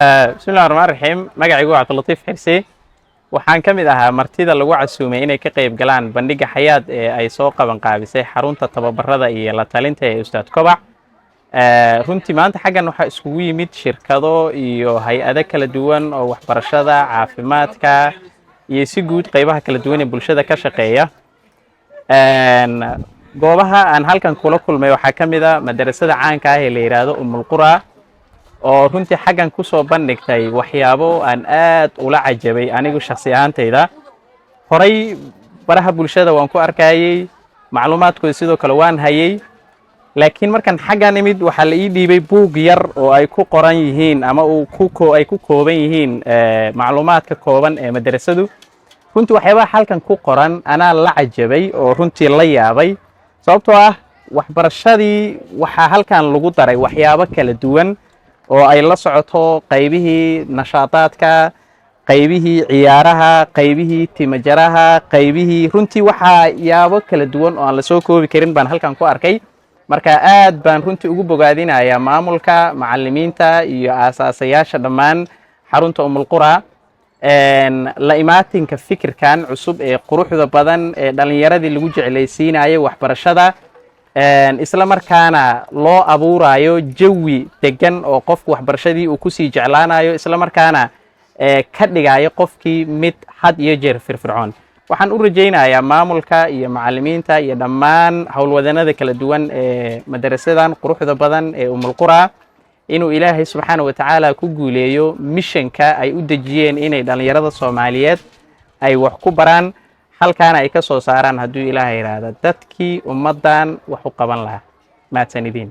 Bismillahi raxmaan raxiim. Magacaygu waa Cabdilatiif Xirsi. Waxaan ka mid ahaa martida lagu casuumay inay ka qayb galaan bandhigga Xayaad ee ay soo qaban qaabisay xarunta tababarada iyo la talinta ee Ustaad Kobac. Runtii maanta xaggan waxaa iskugu yimid shirkado iyo hay-ado kala duwan oo waxbarashada, caafimaadka iyo si guud qaybaha kala duwan ee bulshada ka shaqeeya. Goobaha aan halkan kula kulmay waxaa ka mid a madarasada caanka ah ee la yidhaahdo Umulqura, oo runtii xaggan ku soo bandhigtay waxyaabo aan aad ula cajabay anigu shakhsi ahaantayda. Horay baraha bulshada waan ku arkayey macluumaadkooda, sidoo kale waan hayey, laakiin markaan xaggan imid waxaa la ii dhiibay buug yar oo ay ku qoran yihiin ama uu ku ay ku kooban yihiin macluumaadka kooban ee madarasadu. Runtii waxyaabaha halkan ku qoran anaa la cajabay oo runtii la yaabay, sababtoo ah waxbarashadii waxaa halkan lagu daray waxyaabo kala duwan oo ay la socoto qaybihii nashaadaadka, qaybihii ciyaaraha, qaybihii timajaraha, qaybihii runtii waxaa yaabo kala duwan oo aan la soo koobi karin baan halkan ku arkay. Marka aad baan runtii ugu bogaadinayaa maamulka, macallimiinta iyo aasaasayaasha dhammaan xarunta Umulqura la imaatinka fikirkan cusub ee quruxda badan ee dhallinyaradii lagu jeclaysiinayo waxbarashada, isla markaana loo abuurayo jawi degan oo qofku waxbarashadii uu kusii jeclaanayo, isla markaana ka dhigayo qofkii mid had iyo jeer firfircoon. Waxaan u rajaynayaa maamulka iyo macallimiinta iyo dhammaan howlwadanada kala duwan ee madarasadan quruxda badan ee Umulqura inuu Ilaahay subxaana wa tacaala ku guuleeyo mishanka ay u dejiyeen inay dhallinyarada Soomaaliyeed ay wax ku baraan, halkaana ay ka soo saaraan, hadduu Ilaahay yidhaahda, dadkii ummaddan wax u qaban lahaa. Mahadsanidin.